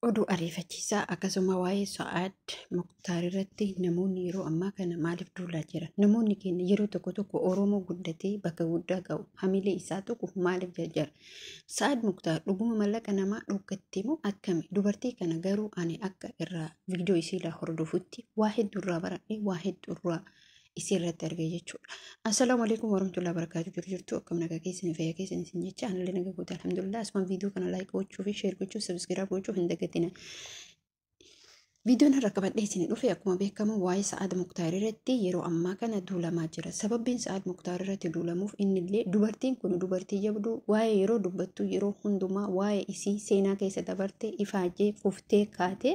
Oduu ariifachiisaa akkasuma waa'ee Su'aad Muktaar irratti namoonni yeroo ammaa kana maaliif duulaa jiran? Namoonni keenya yeroo tokko tokko Oromoo guddatee bakka guddaa ga'u hamilee isaa tuqu maaliif jarjara? Sa'aad Muktaar dhuguma mallaqa namaa dhokkattee moo akkami? Dubartii kana garuu ani akka irraa viidiyoo isiirraa hordofutti waa hedduu irraa baradhee waa hedduu irraa isii irratti argee jechuudha. Assalaamu alaikum warahmatullahi wabarakatuh. Jiru jirtu akkam nagaa keessanii fayyaa keessanii isin jecha anallee nagaa guutuu alhamdulillah. Asumaan viidiyoo kana like gochuu fi share gochuu subscribe gochuu hin dagatina. Viidiyoon har'a qabadhee isin dhufe akkuma beekamu waa'ee Sa'aad Muktaar irratti yeroo ammaa kana duulamaa jira. Sababbiin Sa'aad Muktaar irratti duulamuuf innillee dubartiin kun dubartii jabduu waa'ee yeroo dubbattu yeroo hundumaa waa'ee isii seenaa keessa dabarte ifaajee kuftee kaatee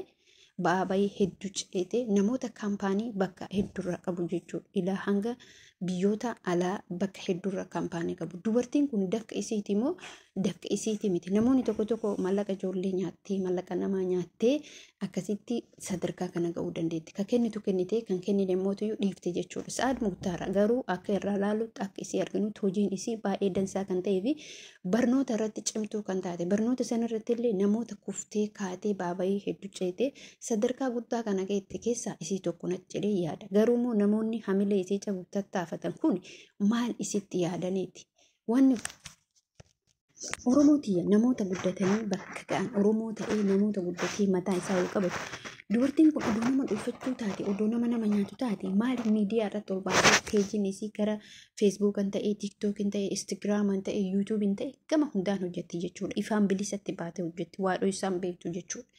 ba'aa bayii hedduu ceete namoota kaampaanii bakka hedduurra qabu jechuudha. Ilaa hanga biyyoota alaa bakka hedduurra kaampaanii qabu. Dubartiin kun dafqa isiiti moo dafqa isiiti miti? Namoonni tokko tokko mallaqa ijoollee nyaattee mallaqa namaa nyaattee akkasitti sadarkaa kana ga'uu dandeetti. Ka kennitu kennitee kan kennine immoo dhiifte jechuudha. Sa'aad Muktaar garuu akka irraa laalutti akka isii arginutti hojiin isii baay'ee dansaa kan ta'ee fi barnoota irratti cimtuu kan taate, barnoota sana irratti illee namoota kuftee kaatee baabayii hedduu ceetee sadarkaa guddaa kana geette keessaa isii tokko natti jedhee yaada. Garuu immoo namoonni hamilee isii cabuuf tattaafatan kun maal isitti yaadaniiti? Wanni Oromoo tiyya namoota guddatanii bakka ga'an Oromoo ta'ee namoota guddatee mataa isaa ol qabatu. Dubartiin kun odoo nama dhuunfachuu taate, odoo nama nama nyaatu taate, maaliif miidiyaa irratti ol baasee peejiin isii gara feesbuukan ta'ee, tiiktookin ta'ee, instagiraaman ta'ee, yuutuubiin ta'e gama hundaan hojjetti jechuudha. Ifaan bilisatti baatee hojjetti, waa dhoksaan beektu jechuudha.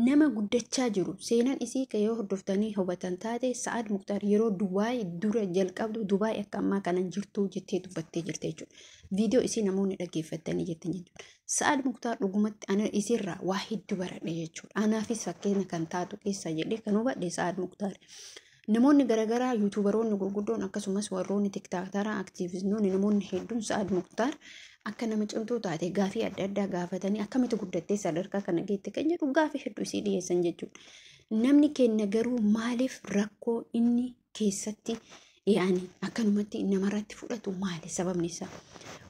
Nama guddachaa jiru seenaan isii kan yoo hordoftanii hubatan taate, Sa'aad Muktaar yeroo Dubaay dura jalqabdu Dubaay akka ammaa kanan jirtu jettee dubbattee jirte jechuudha. Viidiyoo isii namoonni dhaggeeffatanii jettan jechuudha. Sa'aad Muktaar dhugumatti ana isiirraa waa hedduu baradhe jechuudha. Anaafis fakkeenya kan taatu keessaa jedhee kan hubadhe Sa'aad Muktaar. Namoonni garaagaraa, yuutuubaroonni gurguddoon, akkasumas warroonni tiktaaktara, aktiivistoonni, namoonni hedduun Sa'aad Muktaar akka nama cimtuu taate gaafii adda addaa gaafatanii akkamitti guddattee sadarkaa kana geette kan jedhu gaafii hedduu isii dhiyeessan jechuudha. Namni keenya garuu maaliif rakkoo inni keessatti yaani akkanumatti namarratti fudhatu? Maali sababni isaa?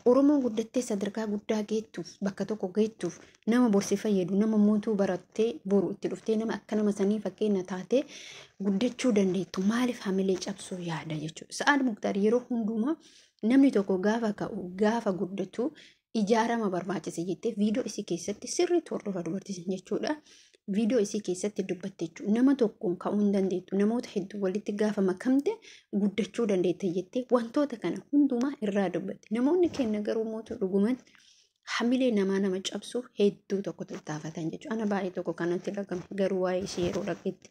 Oromoon guddattee sadarkaa guddaa geettuuf, bakka tokko geettuuf, nama borsi fayyadu, nama mootuu barattee boru itti dhuftee nama akka nama sanii fakkeenya taatee guddachuu dandeettu maaliif hamilee cabsuu yaada jechuudha. Sa'aad Muktaar yeroo hundumaa namni tokko gaafa ka'u, gaafa guddatu ijaarama barbaachisa jettee viidiyoo isii keessatti sirriitti hordofa dubartiin jechuudha. Viidiyoo isii keessatti dubbatte jechuudha. Nama tokkoon ka'uu hin dandeettu. Namoota hedduu walitti gaafa makamte guddachuu dandeetta jettee wantoota kana hundumaa irraa dubbatte. Namoonni keenya garuu mootu dhugumatti hamilee namaa nama cabsuuf hedduu tokko tattaafatan jechuudha. Ana baay'ee tokko kanatti dhagame garuu waa'ee isii yeroo dhaggeetti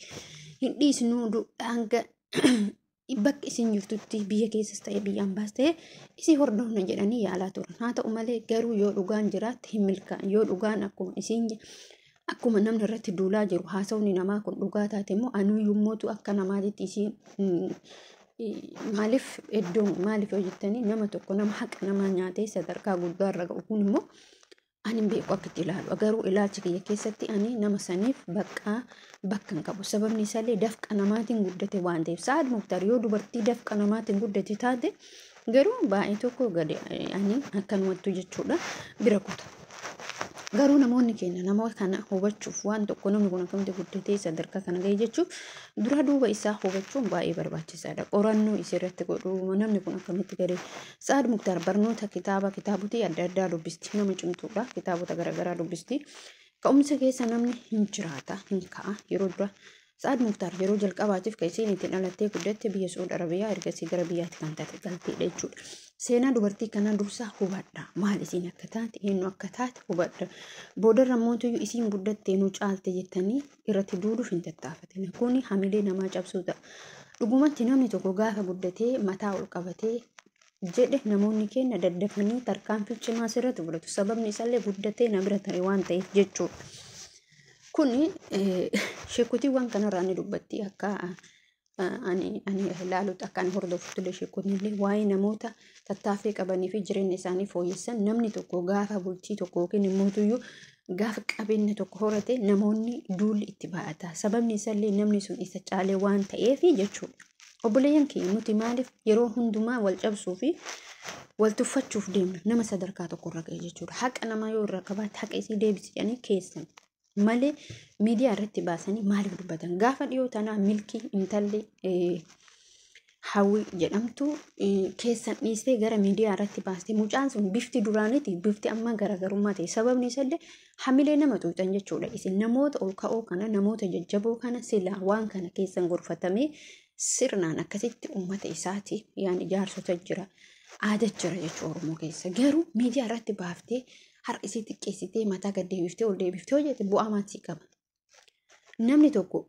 hin dhiisnuu, hanga bakka isin jirtutti biyya keessas ta'e biyya ambaas ta'e isii hordofna jedhanii yaalaa turan. Haa ta'u malee garuu yoo dhugaan jiraatte hin milkaa'an. Yoo dhugaan akkuma isiin akkuma namni irratti duulaa jiru haasawni namaa kun dhugaa taate immoo anuu yummootu akka namaatitti isiin maaliif iddoo maaliif yoo jettanii, nama tokko nama haqa namaa nyaatee sadarkaa guddaa irra ga'u kun immoo ani hin beeku akka itti ilaalu. Garuu ilaalcha kiyya keessatti ani nama saniif bakka bakka hin qabu. Sababni isaallee dafqa namaatiin guddate waan ta'eef. Sa'aad Muktaar yoo dubartii dafqa namaatiin guddate taate garuu baay'ee tokko gadi ani akkanumattu jechuudha bira kuta. Garuu namoonni keenya nama kana hubachuuf, waan tokko namni kun akkamitti guddatee sadarkaa kana ga'e jechuuf, dura duuba isaa hubachuun baay'ee barbaachisaadha. Qorannoo isii irratti godhuu, namni kun akkamitti ga'e. Sa'aad Muktaar barnoota kitaaba kitaabotii adda addaa dubbisti. Nama cimtuudha. Kitaabota garaagaraa dubbisti. Ka'umsa keessa namni hin jiraata, hin ka'a yeroo dura. Sa'aad Muktaar yeroo jalqabaatiif kan isiin ittiin dhalattee guddatte biyya Suud Arabiyaa, ergasii gara biyyaatti kan taate galteedha jechuudha. Seenaa dubartii kanaa dursaa hubadha. Maal isiin akka taate, eenyu akka taate hubadha. Boodarra mootuyyuu isiin guddattee nu caalte jettanii irratti duuluuf hin tattaafatin. Kuni hamilee namaa cabsuu ta'a. Dhugumatti namni tokko gaafa guddatee mataa ol qabatee jedhe namoonni keenya daddafanii tarkaanfii cimaa sirratti fudhatu. Sababni isaallee guddatee na bira ta'e waan ta'eef jechuudha. Kuni sheekotiiwwan kanarraa ni dubbatti, akka ani ilaalutti, akka ani hordofutti illee sheekotni illee waa'ee namoota tattaaffii qabanii fi jireenya isaanii fooyyessan, namni tokko gaafa bultii tokko yookiin immoo gaafa qabeenya tokko horate namoonni duulli itti baay'ata. Sababni isaallee namni sun isa caalee waan ta'eef jechuudha. Obboleeyyan keenya, nuti maaliif yeroo hundumaa wal cabsuu fi wal tuffachuuf deemna nama sadarkaa tokko irra ga'e jechuudha? Haqa namaa yoo irra qabaatte haqa isii deebisi jedhanii keessan. Malee miidiyaa irratti baasanii maaliif dubbatan? Gaafa dhiyoo tanaa Milkii intalli Hawwii jedhamtu keessan dhiistee gara miidiyaa irratti baastee, mucaan sun bifti duraaniiti bifti ammaa garaagarummaa ta'e. Sababni isallee hamilee nama tuuxan jechuudha. Isin namoota ol ka'oo kana, namoota jajjaboo kana, silaa waan kana keessan gorfatamee sirnaan akkasitti uummata isaati yaani jaarsota jira, aadaa jira jechuudha Oromoo keessa. Garuu miidiyaa irratti baaftee har'a isii xiqqeessitee, mataa gad deebiftee ol deebiftee hojjete, bu'aa maalii qaba? Namni tokko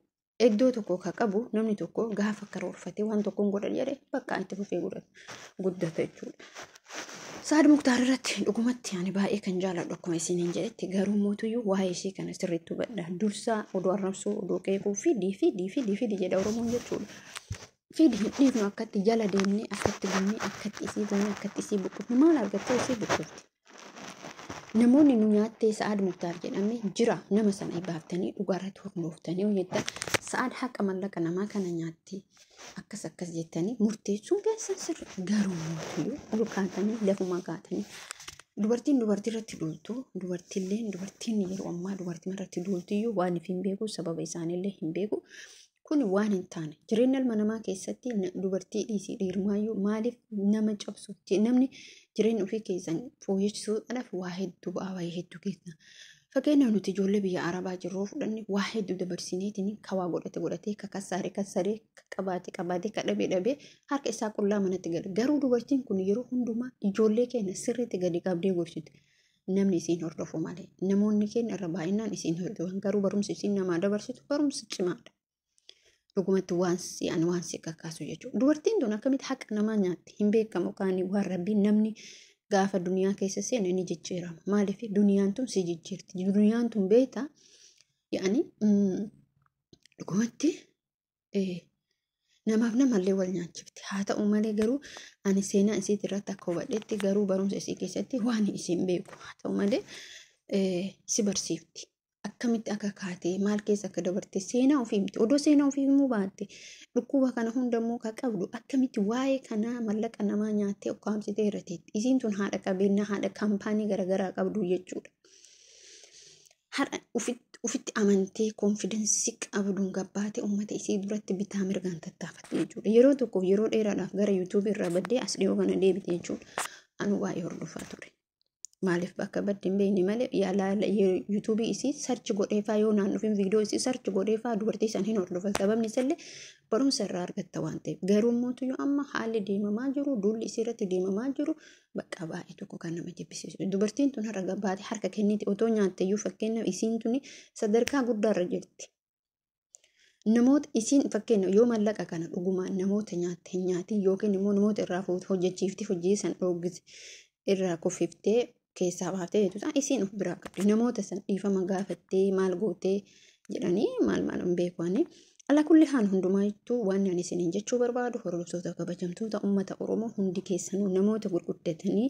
iddoo tokko ka qabu, namni tokko gaafa karoorfatee waan tokkoon godhan jedhee bakka itti fufee guddata jechuudha. Saad Muktaar irratti dhugumatti ani baay'ee kan jaaladhu akkuma isiniin jedhetti, garuu mootuyyuu waa'ee ishee kana sirriitti hubadha. Dursaa oduu arrabsuu, oduu qeequu, fidii fidii fidii fidii jedha Oromoon jechuudha. Fidi hin dhiifnu, akkatti jala deemnee, akkatti gunnee, akkatti isii goonee, akkatti isii buqqifnu, maal argattee isii buqqifti? Namoonni nu nyaattee Sa'aad Muktaar jedhamee jira, nama sana baaftanii dhugaarratti hordooftanii hojjettan, Sa'aad haqa mallaqa namaa kana nyaattee akkas akkas jettanii murteessuun keessan sirri. Garuu mootiyyuu ol kaatanii lafuma kaatanii dubartiin dubartii irratti duultu, dubartiilleen dubartiin yeroo ammaa dubartii irratti duultiyyuu waan hin beeku, sababa isaaniillee hin beeku. Kun waan hin taane. Jireenya ilma namaa keessatti dubartii dhiisii dhiirumaayyuu maaliif nama cabsu? Namni jireenya ofii keessan fooyyessuudhaaf waa hedduu ba'aa, waa hedduu keessa. Fakkeenyaaf nuti ijoollee biyya Arabaa jirru fudhanne, waa hedduu dabarsineetiin kawaa godhate godhatee, ka kassaare kassaree, ka qabaate qabaatee, ka dhabee dhabee harka isaa qullaa manatti gala. Garuu dubartiin kun yeroo hundumaa ijoollee keenya sirriitti gadi qabdee gorsiti. Namni isiin hordofu malee. Namoonni keenya irra baay'inaan isiin hordofan, garuu barumsi isiin namaa dabarsitu barumsa cimaadha. Dhugumatti waan si ani waan si kakkaasu jechuudha. Dubartiin tun akkamitti haqa namaa nyaatti hin beekamu, kaanii waan rabbiin namni gaafa duniyaa keessa seene ni jijjiirama. Maaliif duniyaan tun si jijjiirti? Duniyaan tun beektaa, yaani dhugumatti namaaf namallee wal nyaachifti. Haa ta'u malee garuu ani seenaa isiit irratti akka hubadhetti, garuu barumsa isii keessatti waan isiin beeku, haa ta'u malee si barsiifti. Akkamitti akka kaatee maal keessa akka dabarte seenaa ofii himti. Odoo seenaa ofii himuu baatte, dhukkuba kana hundammoo ka qabdu akkamitti waa'ee kanaa mallaqa namaa nyaattee ukkaamsitee irra teetti? Isiin tun haadha qabeenyaa, haadha kaampaanii garaagaraa qabdu jechuudha. Har'a ofitti amantee confidence qabduun gabbaatee uummata isii duratti bitaa mirgaan tattaafatte jechuudha. Yeroo tokkoof yeroo dheeraadhaaf gara yuutuubii irraa baddee as dhiyoo kana deebite jechuudha. Anu baay'ee hordofaa ture. Maaliif bakka badde hin beekne malee yuutuubii isii search godheefaa, yoo naan dhufin viidiyoo isii search godheefaa dubartii san hin hordofa. Sababni isallee barumsa irraa argatta waan ta'eef. Garuu mootuyyuu amma haalli deemamaa jiru, duulli isii irratti deemamaa jiru bakka baay'ee tokko kan nama jibbisiisu. Dubartiin tun har'a gabbaatee harka kenniti otoo nyaatte iyyuu, fakkeenyaaf isiin tuni sadarkaa guddaarra jirti. Namoota isiin fakkeenya yoo mallaqa kana dhugumaan namoota nyaatte hin nyaatin, yookiin immoo namoota irraa fuute hojjechiifti, hojii san dhoogise irraa kuffiftee keessaa baaftee jechuudha. Isiin of biraa qabdi. Namoota san dhiifama gaafattee maal gootee jedhanii maal maal hin beeku. Ala kulli haan hundumaattuu waan ani isiniin jechuu barbaadu, hordoftoota kabajamtoota uummata Oromoo hundi keessanuu, namoota gurguddatanii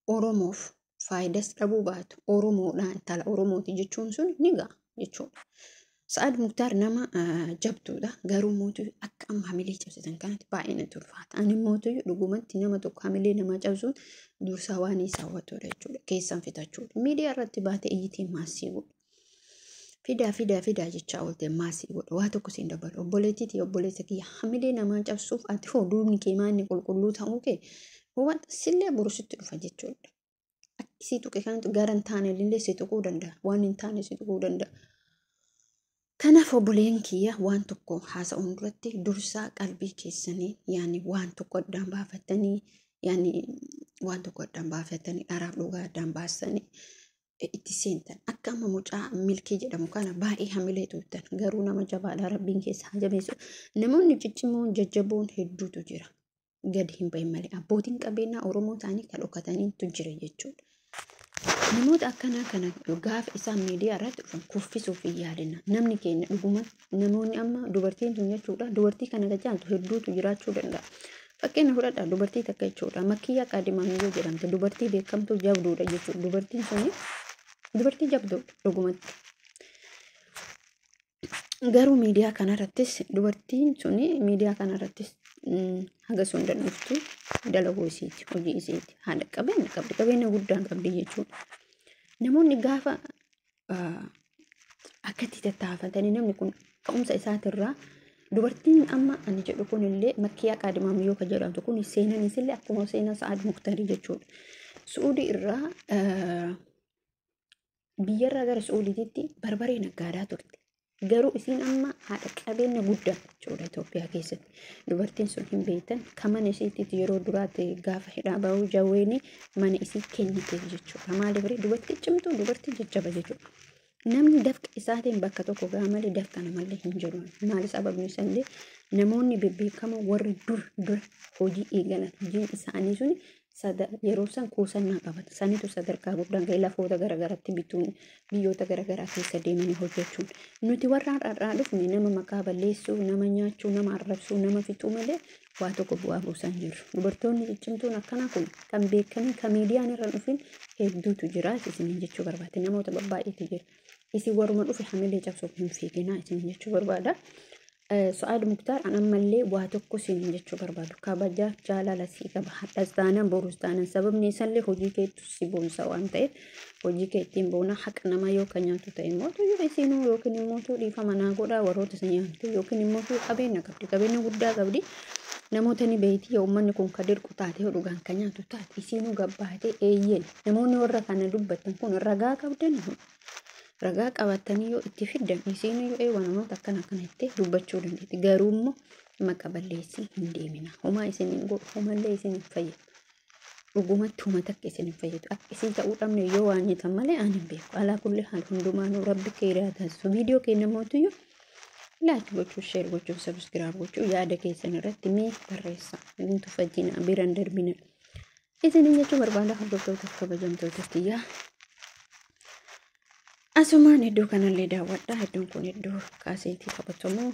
Oromoof faayidaas dhabuu baatu, Oromoodhaan intala Oromooti jechuun sun ni ga'a jechuudha. Sa'aad Muktaar nama jabduudha. Garuu mootuu akka amma hamilee cabsitan kanatti baay'ee natti ulfaata. Ani mootuu dhugumatti nama tokko hamilee namaa cabsuun dursaa waan isaa hawwatudha jechuudha. Keessaan fitachuudha. Miidiyaa irratti baatee iyyitiin maasii godha. Fidaa fidaa fidaa jechaa oolte maasii godha. Waa tokko siin dabalu. Obboleettiitii obboleessa kiyya, hamilee namaa cabsuuf ati hoo duubni kee maanni qulqulluu ta'uu kee hubadha, sillee borusitti dhufa jechuudha. Akkisii tuqe kanatti gara hin taane illee si tuquu danda'a. Waan hin taane si tuquu danda'a. Kanaaf obboleen kiyya, waan tokko haasa'uun duratti dursaa qalbii keessanii yaani waan tokko addaan baafatanii, yaani waan tokko addaan baafatanii, dharaaf dhugaa addaan baasanii itti seentan. Akka amma mucaa Milkii jedhamu kana baay'ee hamilee tuuttan, garuu nama jabaadha, rabbiin keessa haa jabeessu. Namoonni ciccimoon jajjaboon hedduutu jira. Gadi hin bahin malee abbootiin qabeenyaa Oromoo ta'anii kan dhokataniitu jira jechuudha. Namoota akkanaa kana gaafa isaan miidiyaa irratti dhufan kuffisuuf hin yaadina. Namni keenya dhuguma namoonni amma dubartiin tun jechuudha, dubartii kana gajaaltu hedduutu jiraachuu danda'a. Fakkeenya fudhadhaa, dubartii takka jechuudha. Makkiyyaa Qaadimaamiyyoo jedhamte, dubartii beekamtuu jabduudha jechuudha. Dubartiin suni dubartii jabduudha dhugumatti. Garuu miidiyaa kanarrattis dubartiin suni miidiyaa kanarrattis haga sun dandhuftu dalaguu isiiti, hojii isiiti. Haadha qabeenya qabdi, qabeenya guddaan qabdi jechuudha. Namoonni gaafa Akkatti tattaafatanii namni kun ka'umsa isaatirraa dubartiin amma ani jedhu kunillee Makkiyaa Qaadimaam yoo ka jedhamtu kun seenaan isillee akkuma seenaa Sa'aad Muktarii jechuudha. Su'uudii irraa biyyarraa gara Su'uudiitti barbaree naggaadaa turte. Garuu isiin amma haadha qabeenya guddaa jechuudha Itoophiyaa keessatti. Dubartiin sun hin beektan kan mana isiitti yeroo duraatti gaafa hidhaa bahuu jawweeni mana isii kenniteef jechuudha. Maaliif dubartii cimtuu dubartii jajjaba jechuudha. Namni dafqa isaatiin bakka tokko gaha malee dafqa namallee hin jedhu. Maali sababni isaallee namoonni bebbeekamoo warri dur dura hojii eegalan hojiin isaanii suni yeroo san kuusannaa qabata. Sanitu sadarkaa guddaan ga'e lafoota garaagaraatti bituun biyyoota garaagaraa keessa deemanii hojjechuun. Nuti warra har'aa dhufne nama maqaa balleessuu, nama nyaachuu, nama arrabsuu, nama fixuu malee waa tokko bu'aa buusaa hin jirru. Dubartoonni ciccimtuun akkanaa kun kan beekanii kan miidiyaan irra dhufin hedduutu jira isiniin jechuu barbaade. Namoota baay'eetu jira. Isin waruma dhufe hamilee cabsuuf hin fiiginaa isiniin jechuu barbaada. Su'aad Muktaar an ammallee waa tokko isiniin jechuu barbaadu. Kabaja jaalala sii qaba. Hadhas taanaan borus taanaan sababni isallee hojii keettu si boonsa waan ta'eef hojii kee ittiin boona haqa namaa yoo kan nyaatu ta'e immoo yoo isinuu yookiin immoo dhiifama naa godhaa warroota isa nyaatu yookiin immoo qabeenya qabdi qabeenya guddaa qabdi. Namoota ni beeyti yoo uummanni kun ka dirqu taate yoo dhugaan kan nyaatu taate isinuu gabbaatee eeyyeen namoonni warra kana dubbatan kun ragaa qabdan ragaa qabatanii yoo itti fiddan isiin yoo eewwa namoota akkana akkana itti dubbachuu dandeetti. Garuu immoo maqa balleessii hin deemina. Homaa isin hin godhu homallee isin hin fayyadu. Dhugumatti homa takka isin hin fayyadu. Akka isin ta'uu dhabne yoo waan nyaatan malee ani hin beeku. Alaa kulli haal hundumaanuu rabbi keeraa taasisu. Viidiyoo keenya mootiyyuu like gochuu, share gochuu, subscribe gochuu yaada keessan irratti mee barreessa. Hin tuffajjina biraan darbina. Isiniin jechuu barbaada hordoftoota kabajamtoota kiyyaa. Asumaan iddoo kanallee daawwadha. Iddoon kun iddoo kaaseetii taphatamu.